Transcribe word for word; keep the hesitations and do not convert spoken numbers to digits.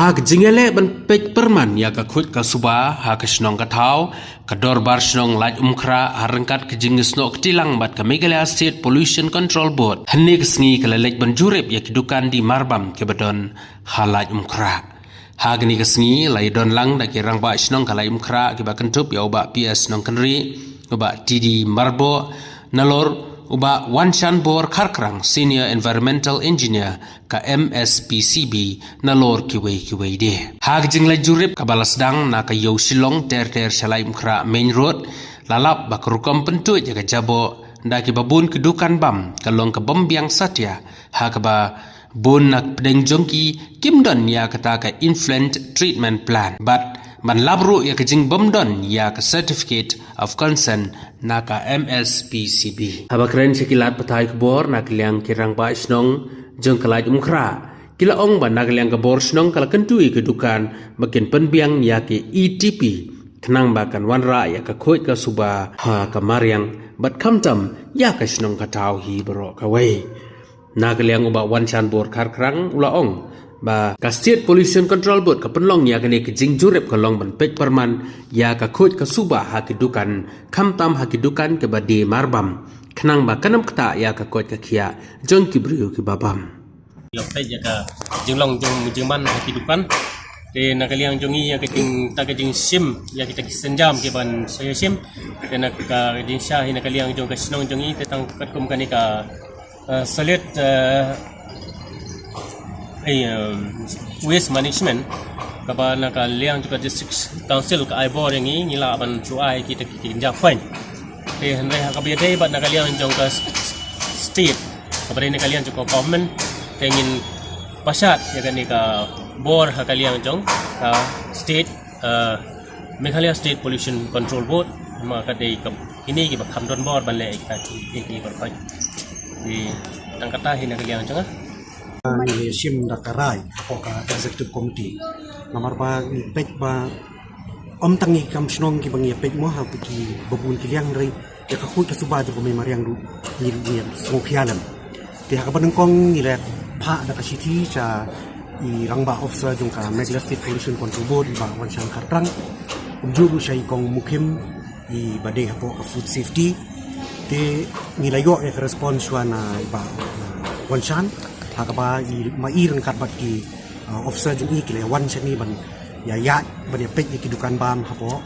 Ha ka jingïaleh ban peit pyrman ïa ka khuid ka suba ha ka shnong ka thaw, ka Dorbar Shnong Laitumkhrah ha ryngkat ka jingsnoh kti lang bad ka Meghalaya State Pollution Control Board hynne ka sngi ka la leit ban jurip ïa ki dukan die marbam kiba don ha Laitumkhrah. Ha kane ka sngi la ïadon lang da ki rangbah shnong ka Laitumkhrah kiba kynthup ïa u Bah P S Nongkynrih, u Bah T D Marboh, nalor u Bah Wanshanbor Kharkrang, Senior Environmental Engineer ka M S P C B, nalor kiwei kiwei de. Ha ka jingleit jurip kaba la sdang na ka Ïew Shillong ter ter sha Laitumkhrah Main Road, la lap ba ka rukom pyntuid ïa ka jaboh da kiba bun ki dukan bam ka long ka bym biang satia, ha kaba bun na pdeng jong ki kim don ïa kata ka effluent treatment plant bad ban lap ruh ïa ka jingbym don ïa ka certificate of consent na ka M S P C B. Haba kren sha ki lad pathai khubor na ka liang ki rangbah shnong jong ka Laitumkhrah, ki la ong ba na ka liang ka bor shnong ka la kyntu ïa ki dukan ba kin pynbiang ïa ki E T P khnang ba kan wanrah ïa ka khuid ka suba ha ka mariang bad khamtam ïa ka shnong ka thaw hi baroh kawei. Na ka liang u Bah Wanshanbor Kharkrang u la ong ba ka State Pollution Control Board ka pynlong ïa kane ka jingjurip ka long ban peit pyrman ïa ka khuid ka suba ha ki dukan, khamtam ha ki dukan kiba die marbam, khnang ba kan ym ktah ïa ka koit ka khiah jong ki briew kiba bam. Ïa peit ïa ka jinglong jong jingman ha ki dukan. Te na ka liang jong ngi ïa ka jing, ta ka jingshim ïa kita ki sienjam kiban sa ïa shim. Te na ka jingshisha hi na ka liang jong ka shnong jong ngi te tang katkum kane ka uh, solid uh, eh, um, waste management kaba na ka liang jong ka District Council ka ai bor ïa ngi, ngi lah ban shu ai kita ki, ki jingjia fine. Te hynrei ha kaba ïadei bad na ka liang jong ka s-, s-, state, kaba dei na ka liang jong ka government, te ngin pashat ïa kane ka bor ha ka liang jong ka state, uh, Meghalaya State Pollution Control Board, ma ka dei ka, kine kiba kham don bor ban leh ïa kita ki, ki, ki bor fine. Te tang kata hi na ka liang jong nga. Ngi la shim da ka rai hapoh ka executive committee. Namar ba ngi peit ba ym tang ngi kam shnong kiba ngi peit mo, ha kiba bun ki liang, hynrei ïa ka khuid ka suba jong ka mei mariang ruh ngi ruh ngi sngew khia lem. Te ha kaba nyngkong ngi la phah da ka shithi sha i rangbah officer jong ka Meghalaya State Pollution Control Board, i Bah Wanshan Kharkrang, kumjuh ruh sha i Kong Mukhim, iba dei hapoh ka food safety. Te ngi la ïoh ïa ka response shuwa na i Bah, uh, Wanshan, ha kaba i, ma i ryngkat bad ki, uh, officer jong i ki la wan shane ban ïa ïa ban ïa peit ïa ki dukan bam hapoh